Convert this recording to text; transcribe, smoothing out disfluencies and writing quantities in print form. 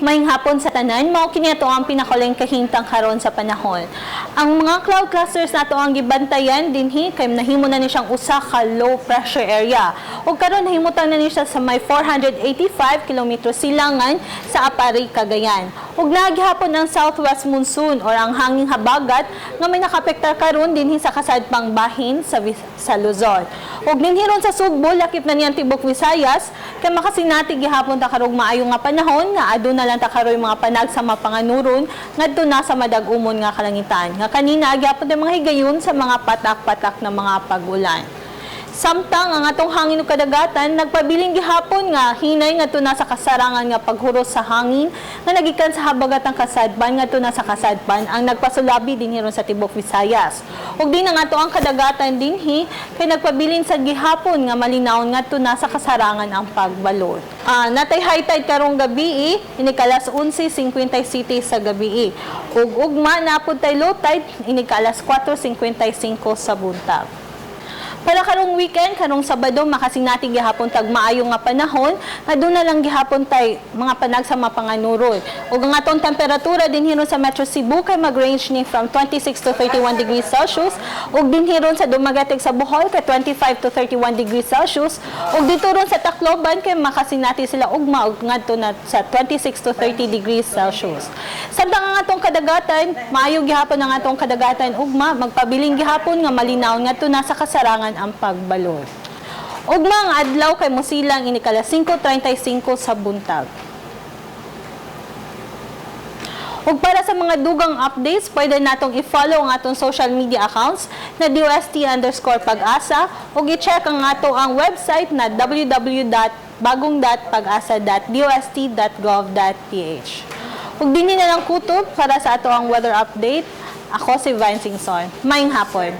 Maayong hapon sa tanan, mao kini ato ang pinakaulahing kahimtang karon sa panahon. Ang mga cloud clusters nato ang gibantayan dinhi kay nahimo na ni siyang usa ka low pressure area. Ug karon nahimutang na ni siya sa may 485 kilometro silangan sa Aparri, Cagayan. Ug naa gihapon ang southwest monsoon or ang hanging habagat nga may nakapektar karon dinhi sa kasadpang bahin sa Luzon. Ug dinhi ron sa Sugbo, lakip na niyang tibok Visayas, kay makasinati gihapon ta karong maayo nga panahon nga aduna lang ta karoy mga panag sa mapanganuron ngadto na sa madag-umon nga kalangitan. Nga kanina gihapon tay mga higayon sa mga patak-patak na mga pag-ulan. Samtang ang atong hangin ug kadagatan nagpabilin gihapon nga hinay ngadto na sa kasarangan nga paghuros sa hangin nga nagikan sa habagatang kasadpan ngadto na sa kasadpan ang nagpasulabi dinhi ron sa tibok Visayas. Ug din ang ato ang kadagatan dinhi kay nagpabilin sa gihapon nga malinawon ngadto na sa kasarangan ang pagbalon. Natay high tide karong gabi, inig alas 11:57 sa gabi. Ug ugma napud tay low tide inig alas 4:55 sa buntag. Para karong weekend, karong Sabado, makasinati gihapon tag maayo nga panahon, aduna lang gihapon tay mga panag sa mapanganuron. Ug ang atong temperatura dinhi ron sa Metro Cebu kay mag-range ni from 26 to 31 degrees Celsius, ug dinhi ron sa Dumaguete sa Bohol kay 25 to 31 degrees Celsius, ug dito ron sa Tacloban kay makasinati sila ugma ug ngadto na sa 26 to 30 degrees Celsius. Samtang ang atong kadagatan, maayo gihapon ang atong kadagatan ugma, magpabiling gihapon nga malinaw ngadto na sa kasarangan ang pagbalod. Ugma ang adlaw kay mosilang inig alas 5:35 sa buntag. Ug para sa mga dugang updates, pwede natong i-follow ang atong social media accounts na DOST_Pag-asa ug i-check ang ato ang website na www.bagong.pagasa.dost.gov.ph. Ug dinhi na lang kutob para sa ato ang weather update. Ako si Vine Singson. Maayong hapon.